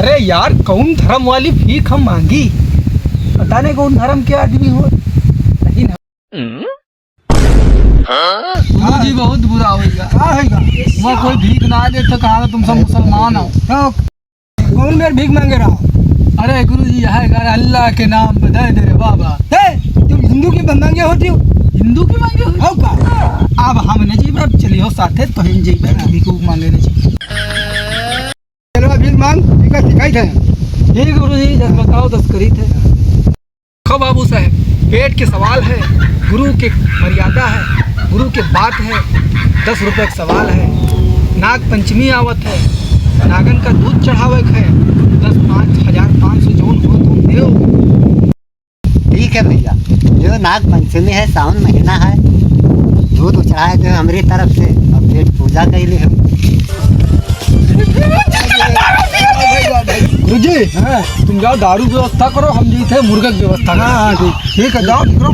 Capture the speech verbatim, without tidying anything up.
अरे यार, कौन धर्म वाली भीख हम मांगी? पता नहीं कौन धर्म के आदमी हो, लेकिन गुरु जी, बहुत बुरा होइगा। का होइगा? वहाँ कोई भीख ना दे तो कहा तुम सब मुसलमान हो। तो कौन मेर भीख मांगे रहा? अरे गुरु जी, यह है घर अल्लाह के नाम पे दे दे रे बाबा। हे, तुम हिंदू की मांगे हो? हिंदू की मांगे हो? हो का? अब हम नहीं जीबे, अब चलियो साथे तो हम जीबे, भीख मांगे नहीं जीबे। चलो, अभी मांग, ठीक है, सिखाई थे। ठीक गुरु जी, जस बताओ, तस करी थे। खो बाबू साहब, पेट के सवाल है, गुरु के मर्यादा है, गुरु के बात है, दस रुपये का सवाल है। नाग पंचमी आवत है, नागन का दूध चढ़ावे के है, दस, पाँच हजार, पाँच सौ जौन हो तो देव। ठीक है भैया, जो नाग पंचमी है, सावन महीना है, दूध उछाए दे हमरी तरफ से, और पेट पूजा कइले हम। गुरुजी, हाँ। तुम जाओ, दारू व्यवस्था करो, हम जइथे मुर्गा की व्यवस्था करो। हाँ, हाँ, ठीक। ठीक है, जाओ, करो।